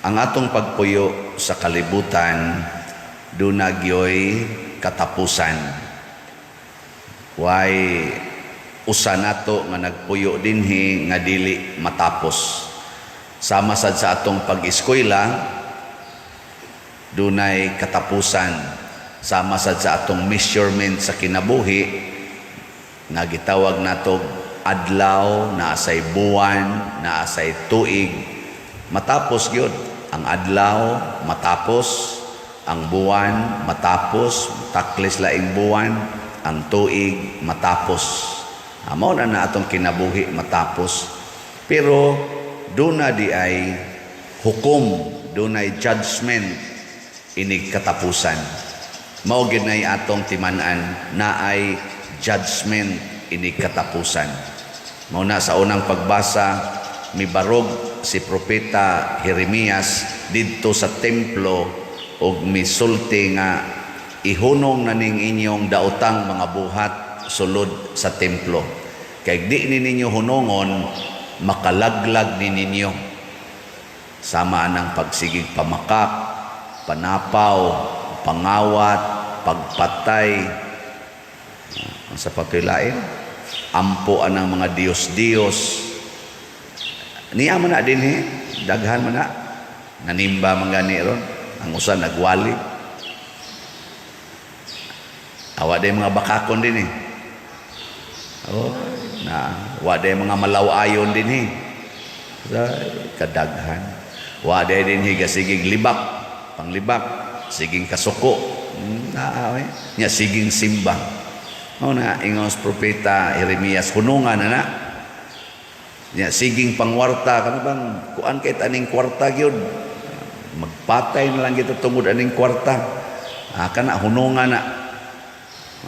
Ang atong pagpuyo sa kalibutan duna gyoy katapusan. Way usa nato nga nagpuyo dinhi nga dili matapos. Sama sad sa atong pag-eskwela, dunay katapusan. Sama sad sa atong measurement sa kinabuhi nga gitawag nato adlaw, naa say buwan, naa say tuig, matapos gyud. Ang adlaw matapos, ang buwan matapos, taklis laing buwan, ang tuig matapos. Mao na na atong kinabuhi matapos. Pero duna diay hukom, dunay judgment inig katapusan. Mao gyud nay atong timan-an, naay judgment inig katapusan. Mao na sa unang pagbasa, mibarog si Propeta Jeremias didto sa templo og misulti nga ihunong na ning inyong daotang mga buhat sulod sa templo. Kay di ni ninyo hunongon, makalaglag ni ninyo. Sama anang pagsigig pamakak, panapaw, pangawat, pagpatay, ang sa pagkilain, ampo anang mga Diyos-Diyos. Niya man na dinhi, daghan man na. Nanimba man gani ron. Ang usa nagwali. Awa day mga bakakon dinhi. Oh, na wa day mga malaw-ayon dinhi. Sa kadaghan. Wa day dinhi gasigig libak, panglibak, siging kasuko. Na oy. Nya siging simba. Mao na ingon sa Propeta Jeremias, hunungan na na. Nya siging pangwarta kano bang kuan kay aning kwarta gyud. Magpatay na lang kita tungod aning kwarta. Ah, kana hunungan na.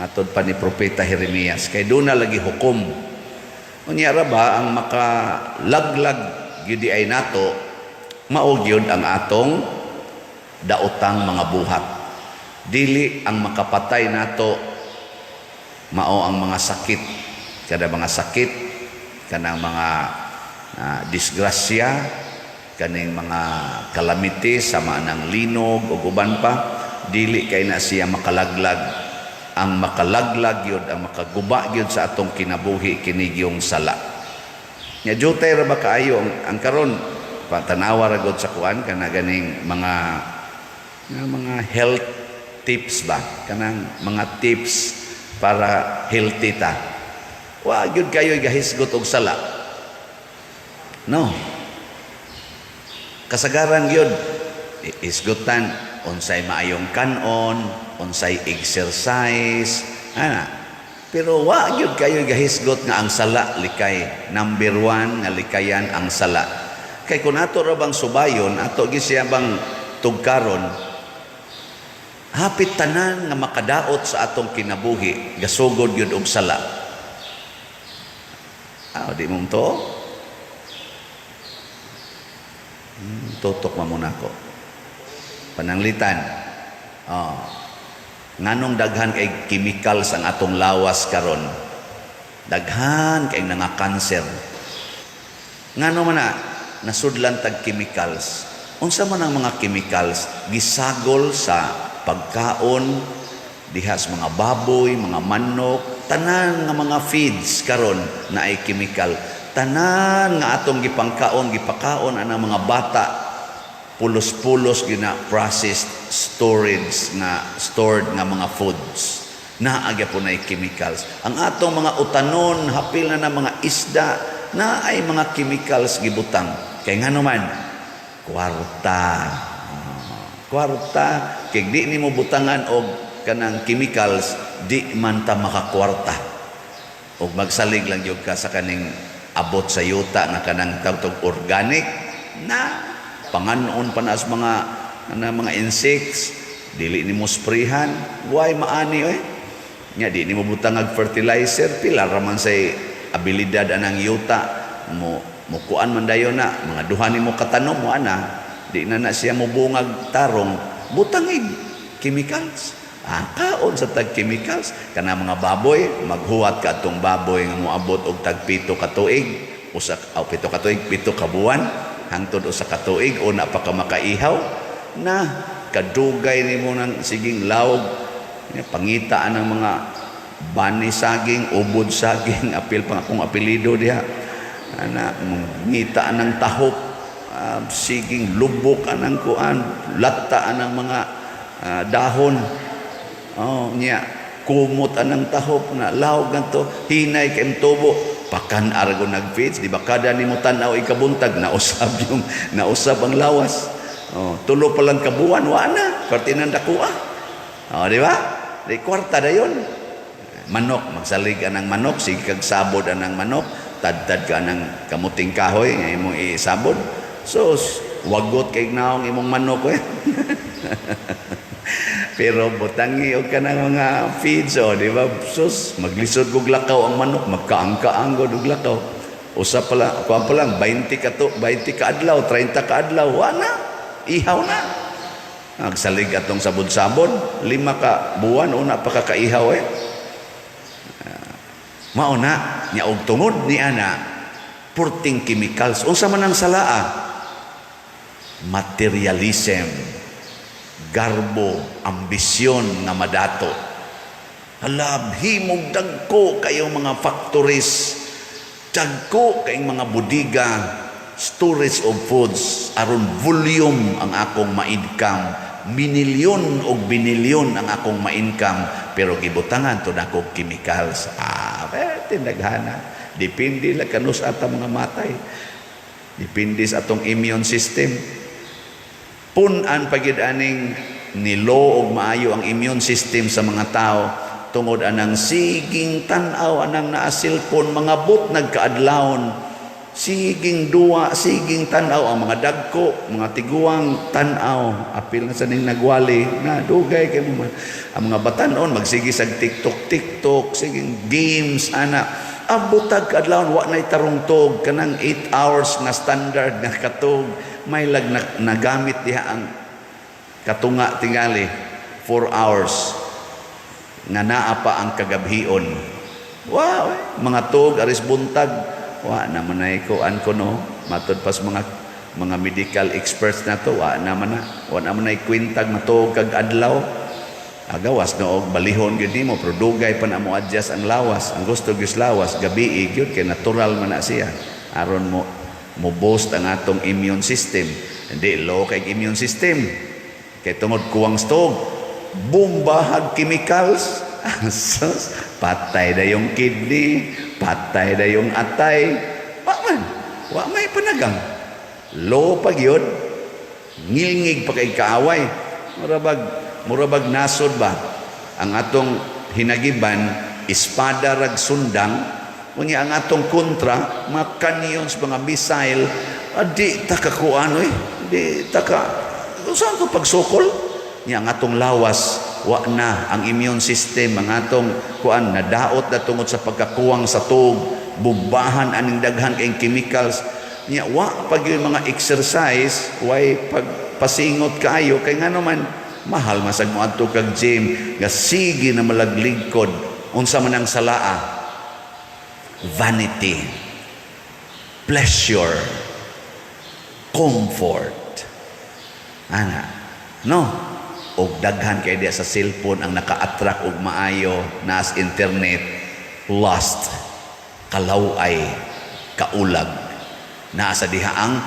Matod pa ni Propeta Jeremias kay doon na lagi hukom. Unya ra ba ang makalaglag gyud ay nato, mao gyud ang atong daotang mga buhat. Dili ang makapatay nato mao ang mga sakit, kada mga sakit, kanang mga disgrasya, kaning mga calamity sama ng linog ug uban pa, dili kay na siya makalaglag. Ang makalaglag yun, ang makaguba yun sa atong kinabuhi, kini yung sala. Nya jutay ra ba kaayo ang karon, patanawa ra gud sa kuan kana ganing mga health tips ba, kanang mga tips para healthy ta. Wa gyud kayo gahisgot og sala, no? Kasagaran gyud isgutan unsay maayong kanon, unsay exercise ana, pero wa gyud kayo gahisgot nga ang sala likay, number one nga likayan ang sala. Kay kung ato ra bang subayon, ato gyud siya bang tugkaron, hapit tanan nga makadaot sa atong kinabuhi gasugod gyud og sala. Ah, di mo to? Tutok man muna ko. Pananglitan. Oh. Nganong daghan kay chemicals ang atong lawas karon? Daghan kay nga cancer. Ngano man na nasudlan tag chemicals? Unsa man ang mga chemicals gisagol sa pagkaon diha sa mga baboy, mga manok, tanan nga mga feeds karon na ay chemical. Tanan nga atong gipangkaon, gipakaon anang mga bata, pulos-pulos gina processed storage nga stored nga mga foods. Naa gyapon ay chemicals. Ang atong mga utanon, hapil na na mga isda, na ay mga chemicals gibutang. Kay ngano man? Kwarta. Ah, kwarta. Kay di nimo butangan og kanang chemicals, di man ta makakwarta. Og magsalig lang gyud ka sa kaning abot sa yuta nga kanang tawag organic na panganon pa na sa mga na mga insects, dili nimo sprayhan, way maani oy. Nya di nimo butang og fertilizer, pila ra man say abilidad anang yuta mo mukuan man dayon na mga duha nimo katanom mo ana, di na na siya mobungag tarong, butangig chemicals. Ah, kaon sa tag chemicals kana mga baboy, maghuwat ka atong baboy nga moabot og tag 7 ka tuig, usa aw 7 ka tuig, 7 ka buwan. Hangtod 1 ka tuig una pa ka makaihaw na. Kadugay nimo nang siging lawog, pangita ang mga bani saging, ubod saging, apil pang akong apelido diha. Ana, ngita ng tahop, siging lubok anang kuan, lata anang mga dahon. Oh, nya kumot anang tahop na lawog ganto, hinay kay tubo pakan argo nag-feeds, di ba? Kada nimo tan-aw ikabuntag, nausab yung nausab ang lawas. Oh, 3 pa lang kabuan, wa na, parte ng dakua. Oh, di ba? Di kwarta dayon. Manok, magsalig anang manok, sige kag sabod anang manok, tadtad ka ng kamuting kahoy nga imong isabod. So, wagot kay naong imong manok eh. Pero butangi og kanang mga feeds, oh, di ba? Sus, maglisod kog lakaw ang manok, magkaang-kaang gud og lakaw. Usa pala, kuan pa lang, 20 ka to, 20 ka adlaw, 30 ka adlaw, wa na. Ihaw na. Nagsalig atong sabod-sabod, 5 ka buwan, una pa ka kaihaw eh. Mao na, nya og tungod ni ana, purting chemicals. Unsa man ang salaa? Materialism, garbo, ambisyon nga madato. Halab, himog dagko kayong mga factories, dagko kayong mga budiga, storage of foods, aron volume ang akong ma-income, minilyon og binilyon ang akong ma-income, pero gibutangan to nako chemicals. Ah, eh, tinaghana. Depende lang kanus ata mga matay. Depende sa atong immune system. Pun-an pagid aning nilo og maayo ang immune system sa mga tao tungod anang siging tan-aw anang naa cellphone, mga but nagkaadlawon, siging duwa, siging tan-aw ang mga dagko, mga tiguang, tan-aw apil na sa ning nagwali na dugay kay mo man. Ang mga batanon magsige sa TikTok, TikTok, siging games ana, abotag kaadlawon, wa nay tarungtog, kanang 8 hours nga standard nga katog may lag na, nagamit diha ang katunga tingali 4 hours nga naa pa ang kagabhion. Wow, eh, mga tug aris buntag wa naman ay kuan ko, no? Matud pas mga medical experts na to, wa naman na, wa naman ay kwintag matuog kag adlaw. Agawas no og balihon gyud nimo, pero dugay pa na mo adjust ang lawas. Ang gusto gyud lawas gabi gyud kay natural man na siya aron mo boost ang atong immune system. Hindi low kay immune system kay tungod kuwang stog, bombahag chemicals. Sus, patay na yung kidney, patay na yung atay. Wa man, wa may panagang. Low pa gyud, ngilngig pa kay kaaway. Murabag nasod ba? Ang atong hinagiban, espada rag sundang, unya ang atong kontra, mga canyons, mga missile, adi ta kakuan oy, di ta ka, saan ko pagsukol? Nya ang atong lawas, wa na ang immune system, ang atong kuan nadaot na tungod sa pagkakuwang sa tuog, bumbahan aning daghan kay chemicals. Nya wa pag yung mga exercise, way pagpasingot kaayo kay ngano man mahal masag mo adto kag gym nga sige na malagligkod. Unsa man ang salaa? Vanity, pleasure, comfort ana, no? Og daghan kay diya sa cellphone ang naka-attract og maayo nas internet, lust, kalaway, kaulag. Naa sa diha ang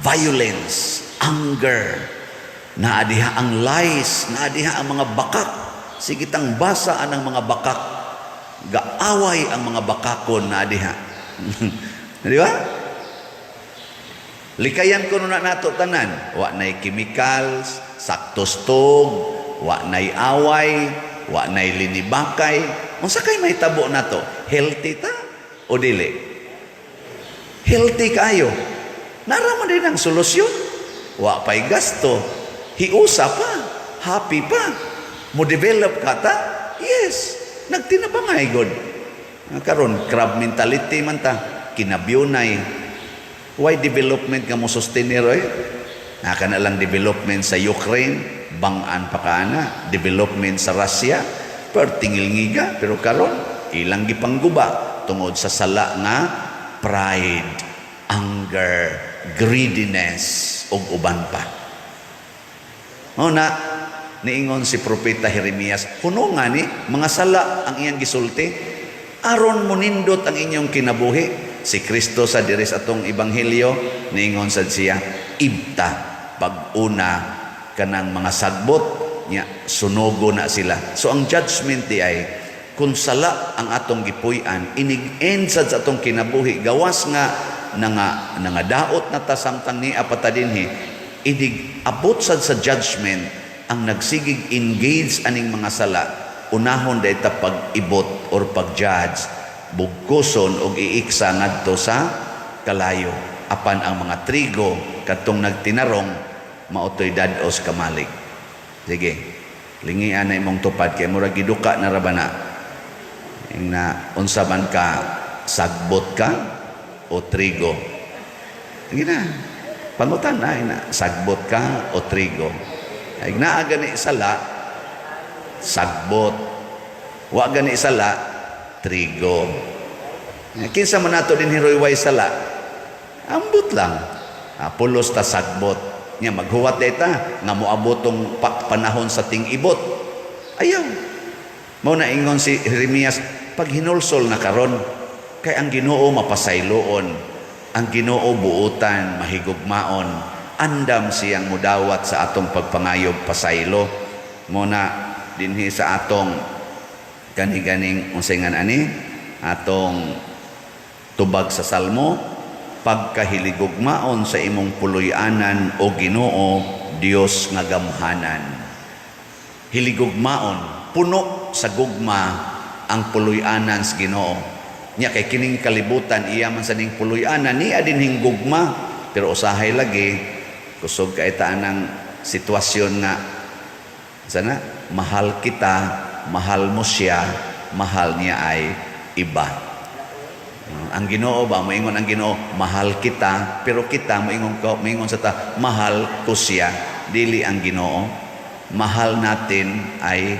violence, anger, naa diha ang lies, naa diha ang mga bakak. Sige tang basa ang mga bakak, gaaway ang mga bakakon naa diha, di ba? Likayan ko na nato tanan. Wa nay chemicals, sakto tug, wa nay away, wa nay linibakay. Unsa kay mahitabo nato? Healthy ta o dili? Healthy kayo. Nara man din ang solusyon. Wa pa'y gasto. Hiusa pa. Happy pa. Mo develop ka ta? Yes. Nagtinabangay god. Karon crab mentality man ta. Kinabyunay. Why development nga mo sustainer eh? Naka na lang development sa Ukraine, bangan pa ka na. Development sa Russia, pero tingil ngiga, pero karon ilang gipangguba tungod sa sala nga pride, anger, greediness ug uban pa. Mao na niingon si Propeta Jeremias, kuno nga ni mga sala ang iyang gisulti aron monindot ang inyong kinabuhi. Si Kristo sa diri sa atong ebanghelyo, niingon sad siya, ibta pag-una kanang mga sagbot nya sunogo na sila. So ang judgment di ay kung sala ang atong gipuy-an, inig end sad sa atong kinabuhi, gawas nga nangadaot na ta samtang nia pa ta dinhi, inig abot sad sa judgment, ang nagsigig engage aning mga sala, unahon day ta pag-ibot or pag-judge, bugkoson og iiksa ngadto sa kalayo. Apan ang mga trigo kadtong nagtinarong, mao toy dad-os kamalig. Sige, lingian na imong tupad kay murag giduka na ra ba na. Ing na unsa man ka, sagbot ka o trigo? Sige na. Pangutan na ina, sagbot ka o trigo? Ay naa gani sala, sagbot. Wa gani sala, trigo. Kinsa man nato dinhi roy way sala? Ambot lang. Ah, pulos ta sagbot. Nya maghuwat ta nga moabot tong panahon sa ting-ibot. Ayaw. Mao na ingon si Jeremias, pag hinulsol na karon kay ang Ginoo mapasayloon, ang Ginoo buutan, mahigugmaon, andam siyang mudawat sa atong pagpangayog pasaylo. Mao na dinhi sa atong kani-ganing unsay nga ani atong tubag sa Salmo, pagkahiligugmaon sa imong puloy-anan, o Ginoo, Dios nga gamhanan. Hiligugmaon, puno sa gugma ang puloy-anan sa Ginoo. Nya kay kining kalibutan iya man sa ning puloy-anan, niya dinhing gugma, pero usahay lagi kusog kay ta anang sitwasyon nga sana mahal kita, mahal mo siya, mahal niya ay iba. Ang Ginoo ba, moingon ang Ginoo, mahal kita, pero kita moingon ko, moingon sa ta, mahal ko siya. Dili ang Ginoo. Mahal natin ay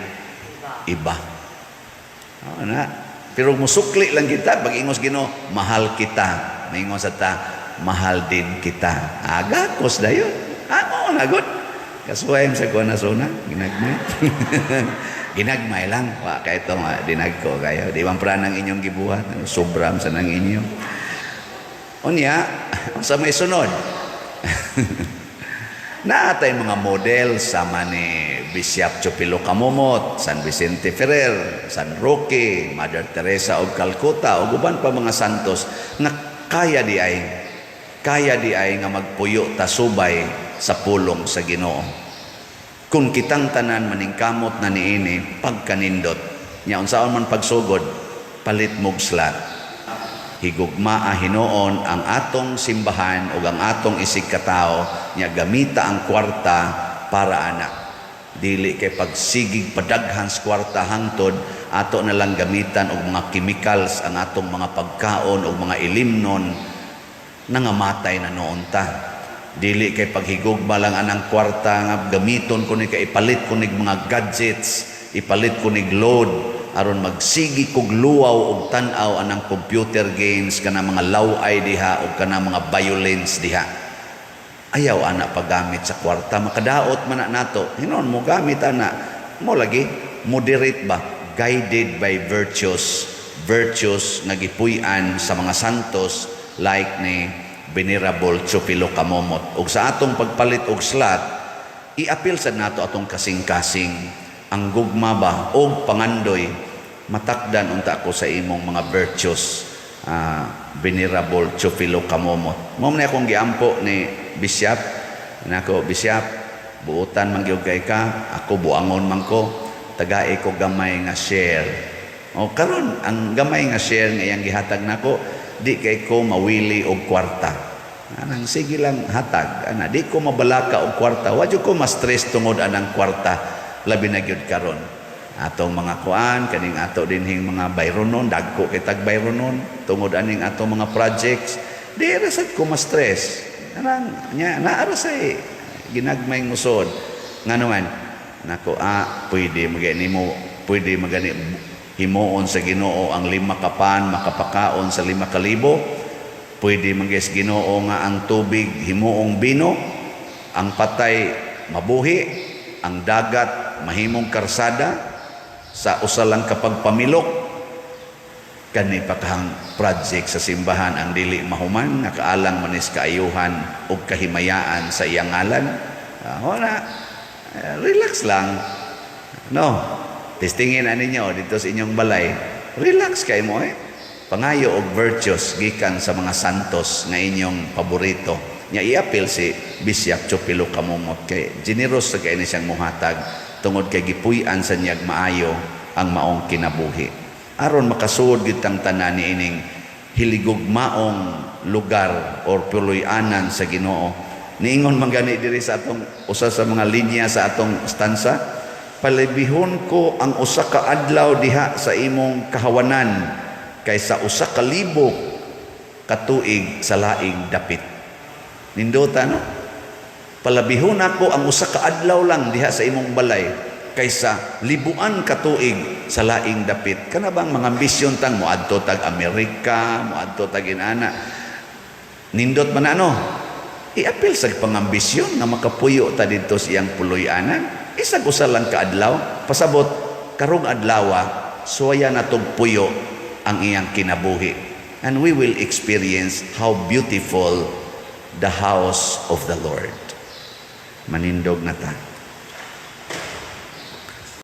iba. Oo na. Pero musukli lang kita pag ingos Ginoo, mahal kita. Moingon sa ta, mahal din kita. Agakos dayon. Ah, oo na gud. Kasuway sa ko na suna, ginagmay. Ginagmay lang. Wa kay ito nga dinagko kayo. Di man pra ng inyong gibuhat, sobram sa nang inyo. Unya, sa may sunod. Naatay mga model sama ni Bishop Chupilo Camomot, San Vicente Ferrer, San Roque, Mother Teresa og Calcutta, ug uban pa mga santos nga kaya di ay nga magpuyo ta subay sa pulong sa Ginoo. Kung kitang tanan maningkamot na niini, pagkanindot. Nya unsaon man pagsugod, palit mog slot. Higugmaa hinuon ang atong simbahan ug ang atong isig katao, nya gamita ang kwarta para ana. Dili kay pagsigig padaghan sa kwarta hangtod ato na lang gamitan og mga chemicals ang atong mga pagkaon og mga ilimnon, nangamatay na noon ta. Dili kay paghigugma lang anang kwarta nga gamiton ko ni kay ipalit ko nig mga gadgets, ipalit ko nig load aron magsigi kog luwaw og tan-aw anang computer games, kana mga law-ay diha og kana mga violence diha. Ayaw ana paggamit sa kwarta, makadaot man na nato. Hinon mo gamit ana mo lagi moderate ba, guided by virtues, virtues nga gipuy-an sa mga santos like ni Venerable Chupilo Camomot. Ug sa atong pagpalit og slot, iapil sad nato atong kasing-kasing, ang gugma ba og pangandoy matakdan unta ako sa imong mga virtues, Venerable Chufilo Camomot. Mao man akong giampo ni Bishop nako, "Bishop, buutan man gyud kay ka, ako buangon man ko, tagai ko gamay nga share." O karon ang gamay nga share nga iyang gihatag nako, di kay ko mawili og kwarta. Anang sige lang hatag ana, di ko mabalaka og kwarta, wa jud ko ma-stress tungod anang kwarta, labi na gyud karon atong mga kuan kaning ato dinhing mga bayronon, dagko kay tag bayronon tungod aning atong mga projects, di ra sad ko ma-stress anang nya naa ra say ginagmay musod. Ngano man nako, pwede magani mo, pwede magani himuon sa Ginoo ang 5 ka pan makapakaon sa 5,000. Pwede man guys Ginoo nga ang tubig himuong bino, ang patay mabuhi, ang dagat mahimong karsada sa usa lang kapag pamilok. Kani pa kahang project sa simbahan ang dili mahuman, nga kaalang manis kaayuhan ug kahimayaan sa iyang ngalan. Wala. Relax lang. No. Testingin na ninyo dito sa inyong balay. Relax kay mo eh. Pangayo og virtues gikan sa mga santos nga inyong paborito. Nya iapil si Bishop Chupilo Camomot kay generous sa kay ni siyang muhatag tungod kay gipuy-an sa niyag maayo ang maong kinabuhi. Aron makasuod gid tang tanan niining hiligugmaong lugar or puloy-anan sa Ginoo. Niingon man gani diri sa atong usa sa mga linya sa atong stanza, "Palibihon ko ang usa ka adlaw diha sa imong kahawanan kaysa 1,000 ka tuig sa laing dapit." Nindota, no? Palabihon ako ang usa ka adlaw lang diha sa imong balay kaysa libuan ka tuig sa laing dapit. Kana bang mga ambisyon tang moadto tag Amerika, moadto tag inana. Nindot man ano? Iapil sa pangambisyon nga makapuyo ta didto sa iyang puloy-anan. Isag usa lang ka adlaw, pasabot karong adlawa suwaya natog puyo ang iyang kinabuhi. And we will experience how beautiful the house of the Lord. Manindog na ta.